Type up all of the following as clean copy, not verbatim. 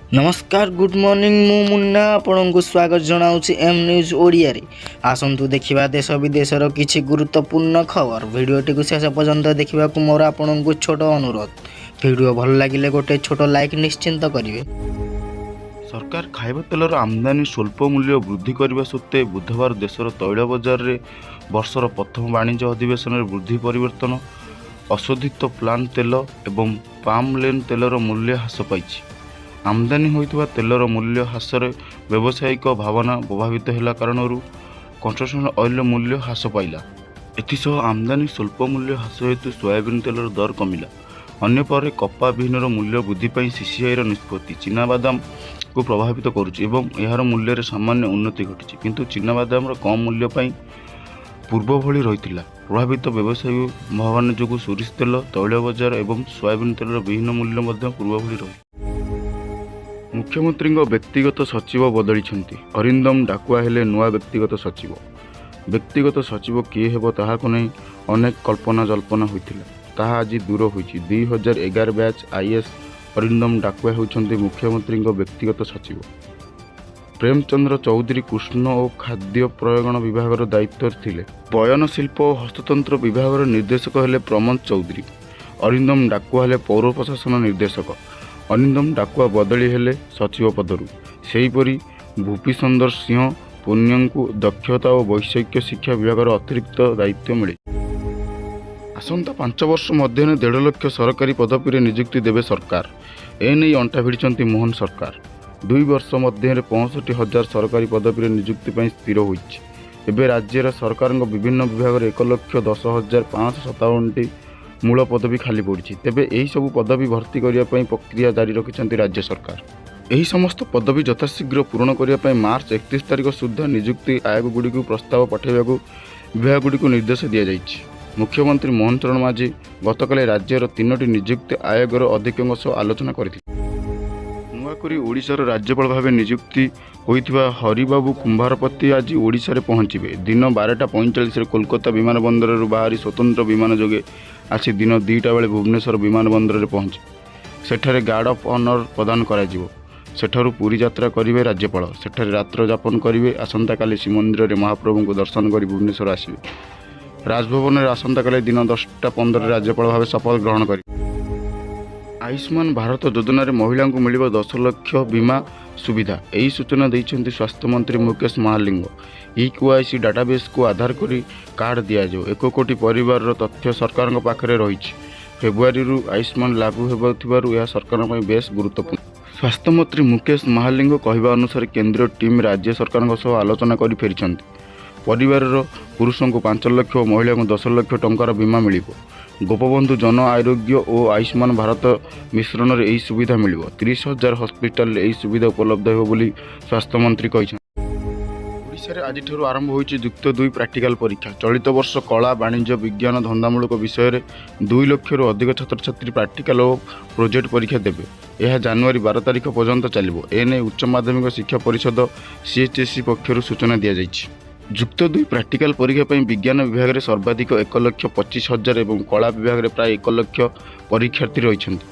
ନମସ୍କାର, good morning. ମୁଁ ମୁନ୍ନା ଆପଣଙ୍କୁ ସ୍ୱାଗତ ଜଣାଉଛି ଏମ୍ ନ୍ୟୁଜ୍ ଓଡ଼ିଆରେ। ଆସନ୍ତୁ ଦେଖିବା ଦେଶ ବିଦେଶର କିଛି ଗୁରୁତ୍ୱପୂର୍ଣ୍ଣ ଖବର। ଭିଡ଼ିଓଟିକୁ ଶେଷ ପର୍ଯ୍ୟନ୍ତ ଦେଖିବାକୁ ମୋର ଆପଣଙ୍କୁ ଛୋଟ ଅନୁରୋଧ। ଭିଡ଼ିଓ ଭଲ ଲାଗିଲେ ଗୋଟେ ଛୋଟ ଲାଇକ୍ ନିଶ୍ଚିନ୍ତ କରିବେ। ସରକାର ଖାଇବା ତେଲର ଆମଦାନୀ ସ୍ୱଳ୍ପ ମୂଲ୍ୟ ବୃଦ୍ଧି କରିବା ସତ୍ତ୍ୱେ ବୁଧବାର ଦେଶର ତୈଳ ବଜାରରେ ବର୍ଷର ପ୍ରଥମ ବାଣିଜ୍ୟ ଅଧିବେଶନରେ ବୃଦ୍ଧି ପରିବର୍ତ୍ତନ ଅଶୋଧିତ ପାମ୍ ତେଲ ଏବଂ ପାମ୍ ଲେନ୍ ତେଲର ମୂଲ୍ୟ ହ୍ରାସ ପାଇଛି। ଆମଦାନୀ ହୋଇଥିବା ତେଲର ମୂଲ୍ୟ ହ୍ରାସରେ ବ୍ୟବସାୟିକ ଭାବନା ପ୍ରଭାବିତ ହେଲା କାରଣରୁ କନଭେନସନାଲ ଅଏଲର ମୂଲ୍ୟ ହ୍ରାସ ପାଇଲା। ଏଥିସହ ଆମଦାନୀ ସ୍ୱଳ୍ପ ମୂଲ୍ୟ ହ୍ରାସ ହେତୁ ସୋୟାବିନ୍ ତେଲର ଦର କମିଲା। ଅନ୍ୟପକ୍ଷରେ କପା ବିହନର ମୂଲ୍ୟ ବୃଦ୍ଧି ପାଇଁ ସିସିଆଇର ନିଷ୍ପତ୍ତି ଚିନାବାଦାମକୁ ପ୍ରଭାବିତ କରୁଛି ଏବଂ ଏହାର ମୂଲ୍ୟରେ ସାମାନ୍ୟ ଉନ୍ନତି ଘଟିଛି, କିନ୍ତୁ ଚିନାବାଦାମର କମ୍ ମୂଲ୍ୟ ପାଇଁ ପୂର୍ବ ଭଳି ରହିଥିଲା। ପ୍ରଭାବିତ ବ୍ୟବସାୟିକ ଭାବନା ଯୋଗୁଁ ସୋରିଷ ତେଲ, ତୈଳ ବଜାର ଏବଂ ସୋୟାବିନ୍ ତେଲର ବିଭିନ୍ନ ମୂଲ୍ୟ ମଧ୍ୟ ପୂର୍ବ ଭଳି ରହିଛି। ମୁଖ୍ୟମନ୍ତ୍ରୀଙ୍କ ବ୍ୟକ୍ତିଗତ ସଚିବ ବଦଳିଛନ୍ତି। ଅରିନ୍ଦମ ଡାକୁଆ ହେଲେ ନୂଆ ବ୍ୟକ୍ତିଗତ ସଚିବ। ବ୍ୟକ୍ତିଗତ ସଚିବ କିଏ ହେବ, ତାହାକୁ ନେଇ ଅନେକ କଳ୍ପନା ଜଳ୍ପନା ହୋଇଥିଲା। ତାହା ଆଜି ଦୂର ହୋଇଛି। 2011 ବ୍ୟାଚ୍ ଆଇଏଏସ୍ ଅରିନ୍ଦମ ଡାକୁଆ ହେଉଛନ୍ତି ମୁଖ୍ୟମନ୍ତ୍ରୀଙ୍କ ବ୍ୟକ୍ତିଗତ ସଚିବ। ପ୍ରେମଚନ୍ଦ୍ର ଚୌଧୁରୀ କୃଷି ଓ ଖାଦ୍ୟ ପ୍ରୟୋଗଣ ବିଭାଗର ଦାୟିତ୍ୱରେ ଥିଲେ। ବୟନ ଶିଳ୍ପ ଓ ହସ୍ତତନ୍ତ୍ର ବିଭାଗର ନିର୍ଦ୍ଦେଶକ ହେଲେ ପ୍ରମୋଦ ଚୌଧୁରୀ। ଅରିନ୍ଦମ ଡାକୁଆ ହେଲେ ପୌର ପ୍ରଶାସନ ନିର୍ଦ୍ଦେଶକ। ଅରିନ୍ଦମ ଡାକୁଆ ବଦଳି ହେଲେ ସଚିବ ପଦରୁ। ସେହିପରି ଭୂପିନ୍ଦର ସିଂହ ପୁନିଆଙ୍କୁ ଦକ୍ଷତା ଓ ବୈଷୟିକ ଶିକ୍ଷା ବିଭାଗର ଅତିରିକ୍ତ ଦାୟିତ୍ୱ ମିଳିଛି। ଆସନ୍ତା 5 ବର୍ଷ ମଧ୍ୟରେ 1.5 ଲକ୍ଷ ସରକାରୀ ପଦବୀରେ ନିଯୁକ୍ତି ଦେବେ ସରକାର। ଏନେଇ ଅଣ୍ଟା ଭିଡ଼ିଛନ୍ତି ମୋହନ ସରକାର। 2 ବର୍ଷ ମଧ୍ୟରେ 65,000 ସରକାରୀ ପଦବୀରେ ନିଯୁକ୍ତି ପାଇଁ ସ୍ଥିର ହୋଇଛି। ଏବେ ରାଜ୍ୟର ସରକାରଙ୍କ ବିଭିନ୍ନ ବିଭାଗରେ 1,10,557ଟି ମୂଳ ପଦବୀ ଖାଲି ପଡ଼ିଛି। ତେବେ ଏହିସବୁ ପଦବୀ ଭର୍ତ୍ତି କରିବା ପାଇଁ ପ୍ରକ୍ରିୟା ଜାରି ରଖିଛନ୍ତି ରାଜ୍ୟ ସରକାର। ଏହି ସମସ୍ତ ପଦବୀ ଯଥାଶୀଘ୍ର ପୂରଣ କରିବା ପାଇଁ ମାର୍ଚ୍ଚ 31 ତାରିଖ ସୁଦ୍ଧା ନିଯୁକ୍ତି ଆୟୋଗଗୁଡ଼ିକୁ ପ୍ରସ୍ତାବ ପଠାଇବାକୁ ବିଭାଗଗୁଡ଼ିକୁ ନିର୍ଦ୍ଦେଶ ଦିଆଯାଇଛି। ମୁଖ୍ୟମନ୍ତ୍ରୀ ମୋହନ ଚରଣ ମାଝୀ ଗତକାଲି ରାଜ୍ୟର ତିନୋଟି ନିଯୁକ୍ତି ଆୟୋଗର ଅଧ୍ୟକ୍ଷଙ୍କ ସହ ଆଲୋଚନା କରିଥିଲେ। ନୂଆକରି ଓଡ଼ିଶାର ରାଜ୍ୟପାଳ ଭାବେ ନିଯୁକ୍ତି ହୋଇଥିବା ହରିବାବୁ କୁମ୍ଭାରପତି ଆଜି ଓଡ଼ିଶାରେ ପହଞ୍ଚିବେ। ଦିନ 12ଟା 45ରେ କୋଲକାତା ବିମାନ ବନ୍ଦରରୁ ବାହାରି ସ୍ୱତନ୍ତ୍ର ବିମାନ ଯୋଗେ ଆସି ଦିନ 2ଟା ବେଳେ ଭୁବନେଶ୍ୱର ବିମାନ ବନ୍ଦରରେ ପହଞ୍ଚିବେ। ସେଠାରେ ଗାର୍ଡ଼ ଅଫ୍ ଅନର୍ ପ୍ରଦାନ କରାଯିବ। ସେଠାରୁ ପୁରୀ ଯାତ୍ରା କରିବେ ରାଜ୍ୟପାଳ। ସେଠାରେ ରାତ୍ର ଯାପନ କରିବେ। ଆସନ୍ତାକାଲି ଶ୍ରୀମନ୍ଦିରରେ ମହାପ୍ରଭୁଙ୍କୁ ଦର୍ଶନ କରି ଭୁବନେଶ୍ୱର ଆସିବେ। ରାଜଭବନରେ ଆସନ୍ତାକାଲି ଦିନ 10ଟା 15ରେ ରାଜ୍ୟପାଳ ଭାବେ ଶପଥ ଗ୍ରହଣ କରିବେ। ଆୟୁଷ୍ମାନ ଭାରତ ଯୋଜନାରେ ମହିଳାଙ୍କୁ ମିଳିବ 10 ଲକ୍ଷ ବୀମା ସୁବିଧା। ଏହି ସୂଚନା ଦେଇଛନ୍ତି ସ୍ୱାସ୍ଥ୍ୟମନ୍ତ୍ରୀ ମୁକେଶ ମହାଲିଙ୍ଗ। ଇ କେୱାଇସି ଡାଟାବେସ୍କୁ ଆଧାର କରି କାର୍ଡ଼ ଦିଆଯିବ। 1 କୋଟି ପରିବାରର ତଥ୍ୟ ସରକାରଙ୍କ ପାଖରେ ରହିଛି। ଫେବୃଆରୀରୁ ଆୟୁଷ୍ମାନ ଲାଗୁ ହେଉଥିବାରୁ ଏହା ସରକାରଙ୍କ ପାଇଁ ବେଶ୍ ଗୁରୁତ୍ୱପୂର୍ଣ୍ଣ। ସ୍ୱାସ୍ଥ୍ୟମନ୍ତ୍ରୀ ମୁକେଶ ମହାଲିଙ୍ଗ କହିବା ଅନୁସାରେ, କେନ୍ଦ୍ରୀୟ ଟିମ୍ ରାଜ୍ୟ ସରକାରଙ୍କ ସହ ଆଲୋଚନା କରି ଫେରିଛନ୍ତି। ପରିବାରର ପୁରୁଷଙ୍କୁ 5 ଲକ୍ଷ ଓ ମହିଳାଙ୍କୁ 10 ଲକ୍ଷ ଟଙ୍କାର ବୀମା ମିଳିବ। ଗୋପବନ୍ଧୁ ଜନ ଆରୋଗ୍ୟ ଓ ଆୟୁଷ୍ମାନ ଭାରତ ମିଶ୍ରଣରେ ଏହି ସୁବିଧା ମିଳିବ। 30,000 ହସ୍ପିଟାଲରେ ଏହି ସୁବିଧା ଉପଲବ୍ଧ ହେବ ବୋଲି ସ୍ୱାସ୍ଥ୍ୟମନ୍ତ୍ରୀ କହିଛନ୍ତି। ଓଡ଼ିଶାରେ ଆଜିଠାରୁ ଆରମ୍ଭ ହୋଇଛି ଯୁକ୍ତ 2 ପ୍ରାକ୍ଟିକାଲ ପରୀକ୍ଷା। ଚଳିତ ବର୍ଷ କଳା, ବାଣିଜ୍ୟ, ବିଜ୍ଞାନ, ଧନ୍ଦାମୂଳକ ବିଷୟରେ 2 ଲକ୍ଷରୁ ଅଧିକ ଛାତ୍ରଛାତ୍ରୀ ପ୍ରାକ୍ଟିକାଲ ଓ ପ୍ରୋଜେକ୍ଟ ପରୀକ୍ଷା ଦେବେ। ଏହା ଜାନୁଆରୀ 12 ତାରିଖ ପର୍ଯ୍ୟନ୍ତ ଚାଲିବ। ଏନେଇ ଉଚ୍ଚ ମାଧ୍ୟମିକ ଶିକ୍ଷା ପରିଷଦ ସିଏଚ୍ଏସ୍ଇ ପକ୍ଷରୁ ସୂଚନା ଦିଆଯାଇଛି। ଯୁକ୍ତ 2 ପ୍ରାକ୍ଟିକାଲ ପରୀକ୍ଷା ପାଇଁ ବିଜ୍ଞାନ ବିଭାଗରେ ସର୍ବାଧିକ 1,25,000 ଏବଂ କଳା ବିଭାଗରେ ପ୍ରାୟ 1 ଲକ୍ଷ ପରୀକ୍ଷାର୍ଥୀ ରହିଛନ୍ତି।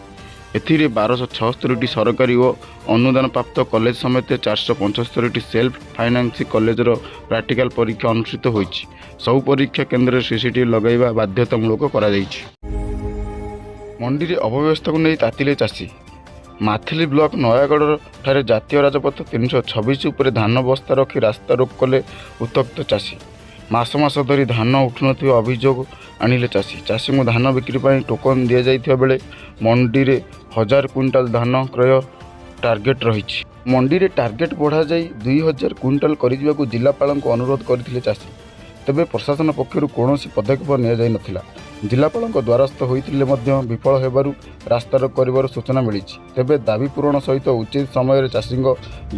ଏଥିରେ 1276ଟି ସରକାରୀ ଓ ଅନୁଦାନପ୍ରାପ୍ତ କଲେଜ ସମେତ 475ଟି ସେଲ୍ଫ ଫାଇନାନ୍ସିଂ କଲେଜର ପ୍ରାକ୍ଟିକାଲ ପରୀକ୍ଷା ଅନୁଷ୍ଠିତ ହୋଇଛି। ସବୁ ପରୀକ୍ଷା କେନ୍ଦ୍ରରେ ସିସିଟିଭି ଲଗାଇବା ବାଧ୍ୟତାମୂଳକ କରାଯାଇଛି। ମଣ୍ଡିରେ ଅବ୍ୟବସ୍ଥାକୁ ନେଇ ତାତିଲେ ଚାଷୀ। ମାଥିଲି ବ୍ଲକ ନୟାଗଡ଼ ଠାରେ ଜାତୀୟ ରାଜପଥ 326 ଉପରେ ଧାନ ବସ୍ତା ରଖି ରାସ୍ତା ରୋକ କଲେ ଉତ୍ତ୍ୟକ୍ତ ଚାଷୀ। ମାସ ମାସ ଧରି ଧାନ ଉଠୁନଥିବା ଅଭିଯୋଗ ଆଣିଲେ ଚାଷୀ। ଚାଷୀଙ୍କୁ ଧାନ ବିକ୍ରି ପାଇଁ ଟୋକନ ଦିଆଯାଇଥିବା ବେଳେ ମଣ୍ଡିରେ ହଜାର କୁଇଣ୍ଟାଲ ଧାନ କ୍ରୟ ଟାର୍ଗେଟ ରହିଛି। ମଣ୍ଡିରେ ଟାର୍ଗେଟ ବଢ଼ାଯାଇ 2000 କୁଇଣ୍ଟାଲ କରିଯିବାକୁ ଜିଲ୍ଲାପାଳଙ୍କୁ ଅନୁରୋଧ କରିଥିଲେ ଚାଷୀ। ତେବେ ପ୍ରଶାସନ ପକ୍ଷରୁ କୌଣସି ପଦକ୍ଷେପ ନିଆଯାଇ ନଥିଲା। ଜିଲ୍ଲାପାଳଙ୍କ ଦ୍ୱାରସ୍ଥ ହୋଇଥିଲେ ମଧ୍ୟ ବିଫଳ ହେବାରୁ ରାସ୍ତାରୋକ କରିବାର ସୂଚନା ମିଳିଛି। ତେବେ ଦାବି ପୂରଣ ସହିତ ଉଚିତ ସମୟରେ ଚାଷୀଙ୍କ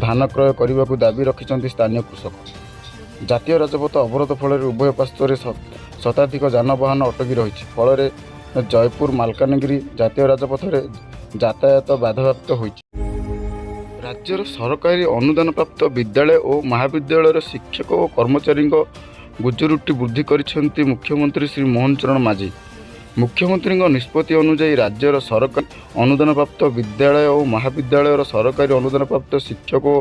ଧାନ କ୍ରୟ କରିବାକୁ ଦାବି ରଖିଛନ୍ତି ସ୍ଥାନୀୟ କୃଷକ। ଜାତୀୟ ରାଜପଥ ଅବରୋଧ ଫଳରେ ଉଭୟ ପାର୍ଶ୍ୱରେ ଶତାଧିକ ଯାନବାହନ ଅଟକି ରହିଛି। ଫଳରେ ଜୟପୁର ମାଲକାନଗିରି ଜାତୀୟ ରାଜପଥରେ ଯାତାୟାତ ବାଧାପ୍ରାପ୍ତ ହୋଇଛି। ରାଜ୍ୟର ସରକାରୀ ଅନୁଦାନପ୍ରାପ୍ତ ବିଦ୍ୟାଳୟ ଓ ମହାବିଦ୍ୟାଳୟର ଶିକ୍ଷକ ଓ କର୍ମଚାରୀଙ୍କ ଗ୍ରାଚୁଇଟି ବୃଦ୍ଧି କରିଛନ୍ତି ମୁଖ୍ୟମନ୍ତ୍ରୀ ଶ୍ରୀ ମୋହନ ଚରଣ ମାଝୀ। ମୁଖ୍ୟମନ୍ତ୍ରୀଙ୍କ ନିଷ୍ପତ୍ତି ଅନୁଯାୟୀ ରାଜ୍ୟର ସରକାରୀ ଅନୁଦାନପ୍ରାପ୍ତ ବିଦ୍ୟାଳୟ ଓ ମହାବିଦ୍ୟାଳୟର ସରକାରୀ ଅନୁଦାନପ୍ରାପ୍ତ ଶିକ୍ଷକ ଓ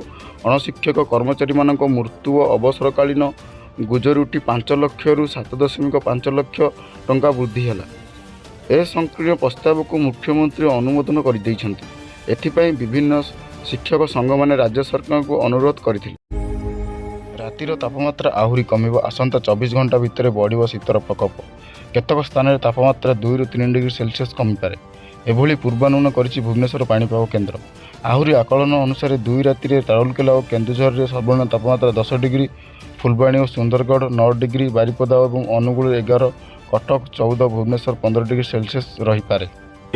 ଅଣଶିକ୍ଷକ କର୍ମଚାରୀମାନଙ୍କ ମୃତ୍ୟୁ ଓ ଅବସରକାଳୀନ ଗ୍ରାଚୁଇଟି 5 ଲକ୍ଷରୁ 7.5 ଲକ୍ଷ ଟଙ୍କା ବୃଦ୍ଧି ହେଲା। ଏ ସଂକ୍ରାନ୍ତୀୟ ପ୍ରସ୍ତାବକୁ ମୁଖ୍ୟମନ୍ତ୍ରୀ ଅନୁମୋଦନ କରିଦେଇଛନ୍ତି। ଏଥିପାଇଁ ବିଭିନ୍ନ ଶିକ୍ଷକ ସଂଘମାନେ ରାଜ୍ୟ ସରକାରଙ୍କୁ ଅନୁରୋଧ କରିଥିଲେ। ରାତିର ତାପମାତ୍ରା ଆହୁରି କମିବ। ଆସନ୍ତା 24 ଘଣ୍ଟା ଭିତରେ ବଢ଼ିବ ଶୀତର ପ୍ରକୋପ। କେତେକ ସ୍ଥାନରେ ତାପମାତ୍ରା 2ରୁ 3 ଡିଗ୍ରୀ ସେଲସିୟସ୍ କମିପାରେ। ଏଭଳି ପୂର୍ବାନୁମାନ କରିଛି ଭୁବନେଶ୍ୱର ପାଣିପାଗ କେନ୍ଦ୍ର। ଆହୁରି ଆକଳନ ଅନୁସାରେ 2 ରାତିରେ ରାଉରକେଲା ଓ କେନ୍ଦୁଝରରେ ସର୍ବନିମ୍ନ ତାପମାତ୍ରା 10 ଡିଗ୍ରୀ, ଫୁଲବାଣୀ ଓ ସୁନ୍ଦରଗଡ଼ 9 ଡିଗ୍ରୀ, ବାରିପଦା ଏବଂ ଅନୁଗୁଳରେ 11, କଟକ 14, ଭୁବନେଶ୍ୱର 15 ଡିଗ୍ରୀ ସେଲସିୟସ୍ ରହିପାରେ।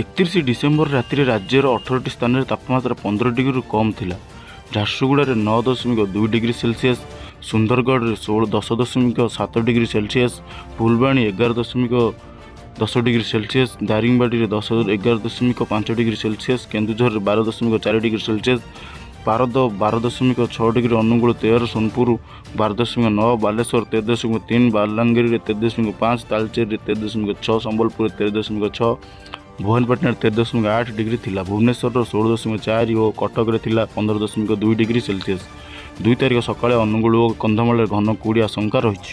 31 ଡିସେମ୍ବର ରାତିରେ ରାଜ୍ୟର 18ଟି ସ୍ଥାନରେ ତାପମାତ୍ରା 15 ଡିଗ୍ରୀରୁ କମ୍ ଥିଲା। ଝାରସୁଗୁଡ଼ାରେ 9.2 ଡିଗ୍ରୀ ସେଲସିୟସ୍, ସୁନ୍ଦରଗଡ଼ରେ 10.7 degree Celsius, Phulbani 11.10 degree Celsius, ଦାରିଙ୍ଗବାଡ଼ିରେ 11.5 ଡିଗ୍ରୀ ସେଲସିୟସ୍, କେନ୍ଦୁଝରରେ 12.4 ଡିଗ୍ରୀ ସେଲସିୟସ୍, ପାରଦ 12.6 ଡିଗ୍ରୀ, ଅନୁଗୁଳ 13, ସୋନପୁର 12.9, ବାଲେଶ୍ୱର 13.3, ବଲାଙ୍ଗୀରରେ 13.5, ତାଳଚେରରେ 13.6, ସମ୍ବଲପୁରରେ 13.6, ଭବାନୀପାଟଣାରେ 13.8 ଡିଗ୍ରୀ ଥିଲା। ଭୁବନେଶ୍ୱରର 16.4 ଓ କଟକରେ ଥିଲା 15.2 ଡିଗ୍ରୀ ସେଲସିୟସ୍। 2 ତାରିଖ ସକାଳେ ଅନୁଗୁଳ ଓ କନ୍ଧମାଳରେ ଘନ କୁହୁଡ଼ି ଆଶଙ୍କା ରହିଛି।